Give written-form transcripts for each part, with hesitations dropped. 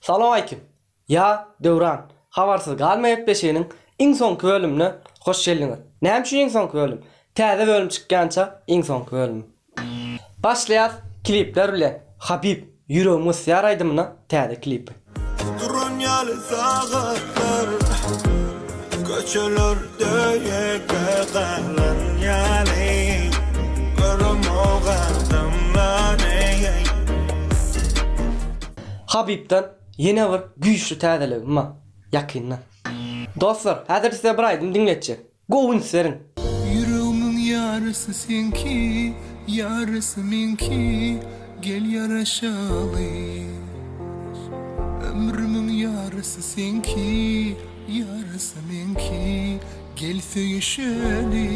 Salowmalikim! Ýa, Döwran, Habarsyz galma gepleşiginiň iň soňky bölümine hoş geldiňiz. Näme üçin iň soňky bölüm? Täze bölüm çykýança iň soňky bölüm. Başlaýas klipler bilen Habib ýüregim gysýar aýdymyna täze klipi. Duran ýaly sagatlar Köçelerde ýeke galan ýaly Göremok adamlary. Habibden ýene bir güýçli täzeligim bar ýakynda. Dostlar häzir size bir aýdym diňletjek. Gowy üns beriň. Ýüregimiň ýarysy seňki, ýarysy meňki, gel ýaraşaly. Ömrümiň ýarysy seňki, ýarysy meňki, gel söýüşeli.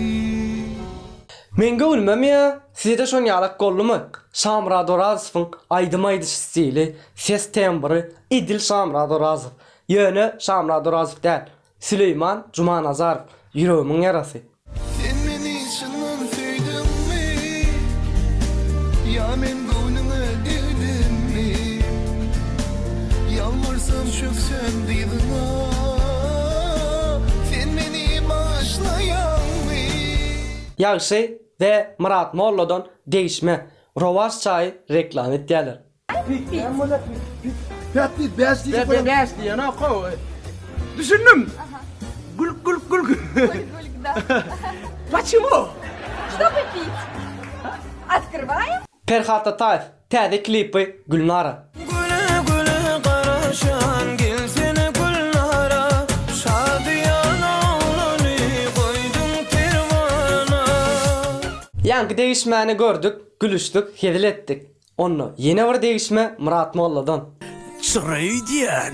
Meň göwnümem ýa sizede şon ýalak boldumy? Şamyrat Orazowyň aýdym aýdyş stili, ses tembry edil Şamyrat Orazow. Ýöne Şamyrat Orazow däl. Süleýman Jumanazarow, Ýüregimiň ýarasy. Sen meni çyndan söýdüňmi? Ýa men göwnüňe degdimmi? Ýalbarsam çöksem dyzyňa Sen meni bagyşlaýaňmy? Ýagşy we Myrat Molladan degişme, Rowaç çaýy reklama etýärler. Düşündim. Gülk gülk gülk. Почему? Чтобы пить. Открываем. Perhat Ataýew, täze klipi Gülnara. Güle güle garaşan gelsene Gülnara Şadyýan oglany goýduň perwana. Ýaňky degişmäni gördük, gülüşdik, hezil etdik. Onda ýene bir degişme Myrat molladan. Çyra öýdýän.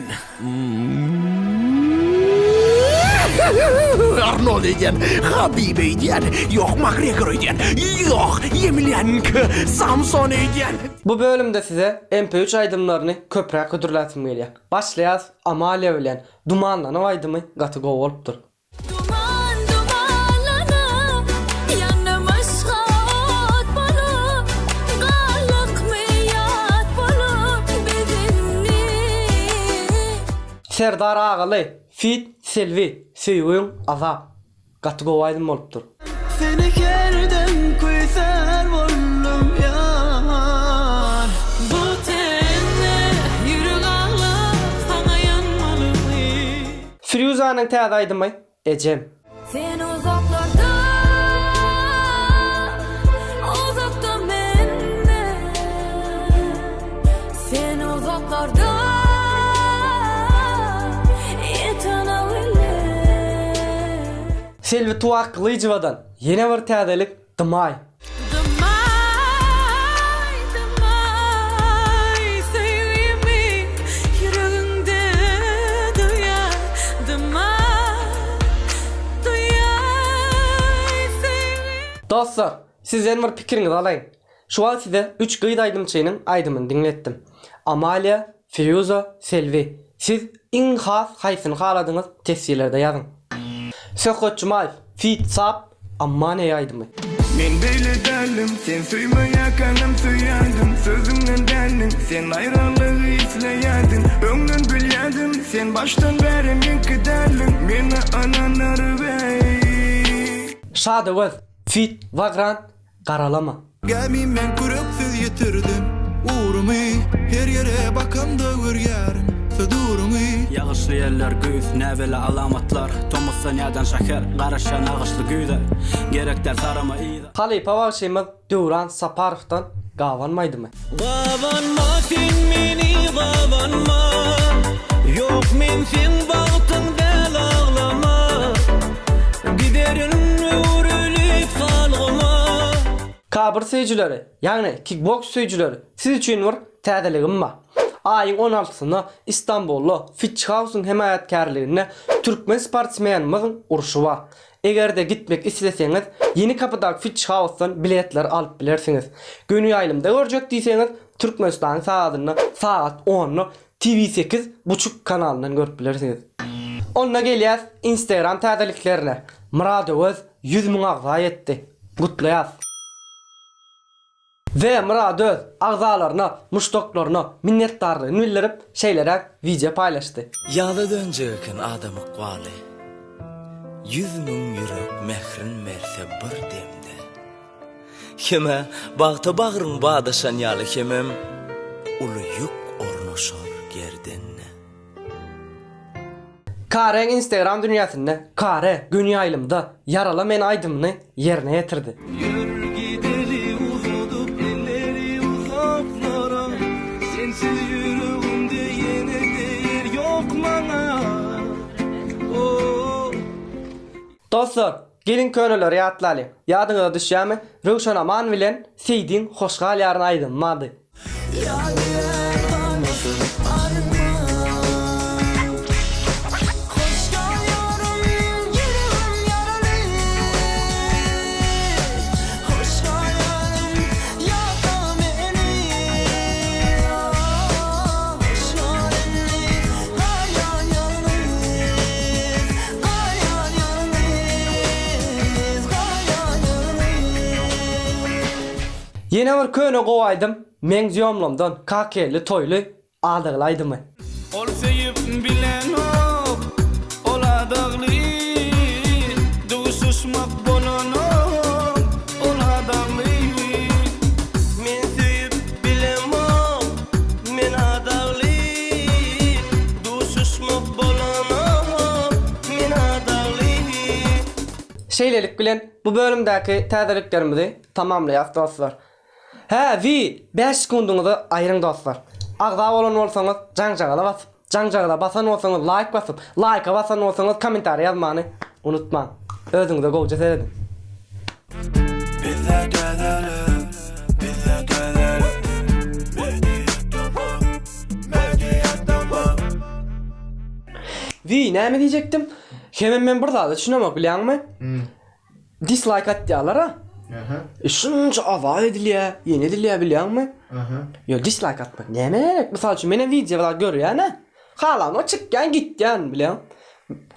Arnold öýdýän, Habib öýdýän, ýok Makgregor öýdýän, ýok Ýemilýanenko, Samson öýdýän. Bu bölümde size MP3 aýdymlaryny köpräk hödürläsim gelýär. Başlaýas Amalia bilen Dumanlanyp aýdymy gaty gowy bolupdyr. Duman dumanlanyp, ýandym yşga ot bolup, Galdykmy ýat bolup biz indi. Serdar Agaly feat Selbi Söýgüň azap gaty gowy aýdym bolupdyr. Seni her dem küýsär boldum ýar. Bu tende ýürek aglap saňa ýanmalymy. Firuzanyň täze aýdymy Ejem. Sen uzaklarda, uzakda menden. Sen uzaklarda, ýetene bilen. Selbi Tuwakgylyjowadan ýene bir täzelik Dymaý. Dymaý, dymaý, söýgimi ýüregiňde duýaý. Dymaý, duýaý söýgimi. Dostlar, sizden bir pikiriňizi alaýyn. Şu wagt size üç gyz aýdymçynyň aýdymyny diňletdim. Amalia, Firuza, Selbi. Siz iň has haýsyny haladyňyz teswirlerde ýazyň. Söhbet Jumaýew feat Sap Amman eý aýdymy. Men beýle däldim, sen söýmeýäkänem söýýärdim Sözüňden dändiň, sen aýralygy isleýärdiň Öňden bilýärdim, sen başdan bäri meňki däldiň Meni ynanar beý. Şadöwez feat Vagrant Garalama. Gämim men küreksiz ýitirdim ugrumy Her ýere bakamda görýärin suduryňy. Ýagyşly ýeller, güýz, näbelli alamatlar, Tomusdan ýadan şäher, garaşýan agyşly güýze, Gerek däl sarama yza. Halypa bagşymyz Döwran Saparowdan Gabanma aýdymy. Gabanma sen meni gabanma Ýok men seň bagtyň däl aglama Giderin öwrülip salgyma. K-bir söýüjileri, ýagny kikboks söýüjileri siz üçin bir täzeligim bar. Aýyň on altysynda Istanbulda Fitch House-yň hemaýatkärliginde türkmen sportsmenimiziň urşy bar. Eger-de gitmek isleseňiz, Ýenikapydaky Fitch House-dan biletleri alyp bilersiňiz. Göni ýaýlymda görjek diýseňiz, Türkmenistanyň sagadynda sagat onda TV sekiz buçuk kanalyndan görüp bilersiňiz. Onda gelýäs Instagram täzeliklerine. Myrat Öwez 100 müň agza ýetdi. Gutlaýas. We Myrady öz agzalaryna, muşdaklaryna minnetdarlygyny bildirip, şeýleräk wideo paýlaşdy. Ýaza dönjek eken adam ykbaly. 100.000 ýürek mährin berse bir demde. Hemä bagta bagryň badaşan ýaly hemem uly ýük ornaşar gerdende. Kareň Instagram dünýäsinde Kare göni ýaýlymda Ýarala meni aýdymyny ýerine ýetirdi. Ýör gideli uzadyp elleri uzaklara Sensiz ýüregimde ýene-de ýer ýok maňa Oh. Dostlar, geliň köneleri ýatlalyň. Ýadyňyza düşýärmi, Röwşen Aman bilen Seýdiň Hoş gal ýaryn aýdymy bardy. Ýene bir köne gowy aýdym meň zýomlamdan Kakelli toýly adagly aýdymy. Ol söýüp bilenok ol adagly Duşuşmak bolanok ol adagly Men söýüp bilemok men adagly Duşuşmak bolanok men adagly. Şeýlelik bilen bu bölümdäki täzeliklerimizi Tamamlaýas dostlar. Hä wi bäş sekundyňyzy aýyryň dostlar. Agza bolan bolsaňyz jaňjagaza basyp, jaňjagaza basan bolsaňyz laýk basyp, laýka basan bolsaňyz kommentariý ýazmany unutmaň. Özüňize gowja serediň. Bizde täzelik, bizde täzelik, Media TV, Media TV. Wi näme diýjekdim? Hemem men bir zada düşünemok bilýäňmi? Dislike atýarlar-a. Aha. E, şunça azap edilýär, ýene edilýär bilýäňmi? Aha. Ýo dislike atmak näme gerek? Mysal üçin menem wideo zat görýän-ä. Halamok çykýan gitýän bilýäň.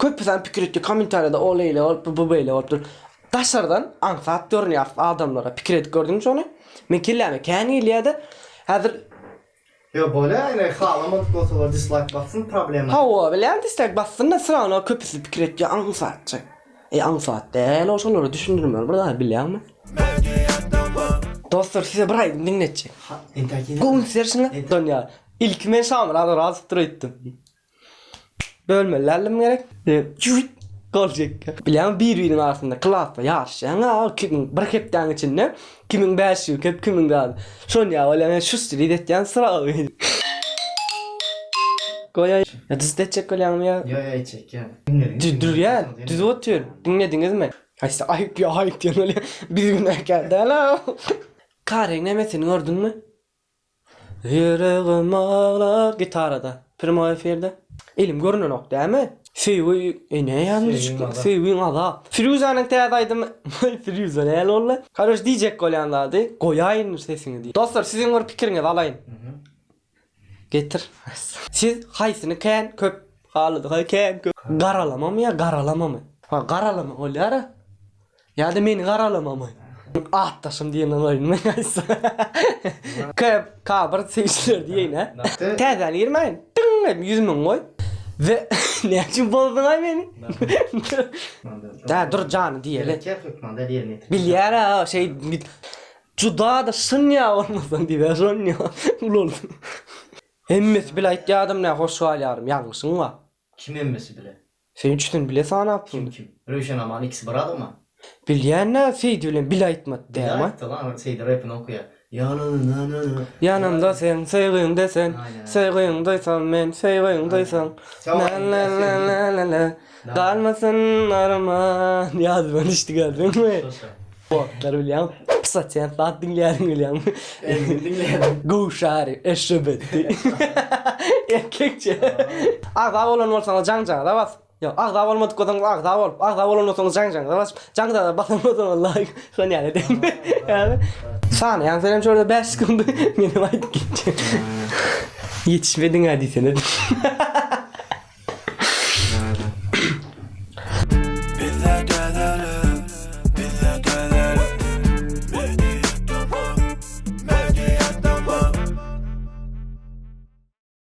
Köpüsem pikir etýär kommentariýada ol eýle bolupdyr, bu beýle bolupdyr. Daşardan aňsat görünýär adamlara. Pikir edip gördüňmi şony? Men kelläme kän gelýär-de. Häzir Ýok bolýa ine halamadyk bolsalar dislike bassyn problema. Hawa bilýän dislike bassynda srawno köpüsi pikir etýär aňsatjak. E aňsat däl o şolara düşündirmeli bir zat bilýäňmi? Dostlar size bir aýdym diňletjek. Gowy üns berşiňe Donýar. Ilki men Şamyrat Orazowdyr öýtdüm. Bölmeli däldim gerek. Jüýt gol çekdi. Bilýäňmi bir-biriniň arasynda klasda ýaryşýaň-a, kimiň bir hepdäň içinde kimiň bäşligi köp, kimiň zady. Şony ýa bolýa men şustylit etýän srazy. Goýaý. Ýa düzüp etjek bolýaňmy ýa? Ýo ýo etjek ýa. Dürýän, düzüp otyr. Diňlediňizmi? Haýsy aýyp ýa aýyp diýen bolýa. Biz günäkär däl-a. Karyň nemesini gördüňmi? Ýüregim aglar gitarada primoý efirde. Elim görünenok dämi? Söýgi e ne ýazyň düşüp söýgiň azap. Firuzanyň täze aýdymy Firuza näl boldy? Karoç diýjek bolýan zady goýaýyn sesiňi diý. Dostlar siziň bir pikiriňizi alaýyn. Getir. Siz haýsyny kän köp halydyňyz kän köp garalamamy ýa garalamamy? Ha garalama bolýara. Ýa-da meni garalamamy? Atdaşym diýen oýun men aýtsa. K bir söýüşler diýeýin hä. Täzäni girmäýin. Tyň edip 100 müň goý. We näme üçin bozduňaý meni? Dä dur jany diýeli. Bilýär-ä şeý juda-da şyn ýa bolmasaň diýýär şon ýa ulalsyn. Hemmesi bile aýtýadym nä hoş galýarym ýalňyşyň bar. Kim hemmesi bile? Sen üçüsini bile sanapsyň. Kim kim? Röwşen Aman ikisi bir adamma? Bilýän-dä Seýdi bilen bile aýtmady Bile dämi? aýtdy lan Seýdi repini okaýar. Ýanynda Ýanymda sen, söýgiňde sen, Söýgiň duýsam men, söýgiň duýsam. La-la-la-la-la-la, Galmasyn arman. Ýadyma düşdi gördüňmi? Botlar bilýäňmi? Psatýan zat diňleýärin bilýäňmi? Gowşary, eşebetdi. Erkekçe. Agza bolan bolsaňyz jaňjagaza basyp, ýok, agza bolmadyk bolsaňyz agza bolup, agza bolan bolsaňyz jaňjagaza basyp, jaňjagaza basan bolsaňyz laýk, şon ýaly edeýin. Ýaly. Sanaýaň senem şurada 5 sekundy menem aýdyp gitjek. Ýetişmediň-ä diýsene.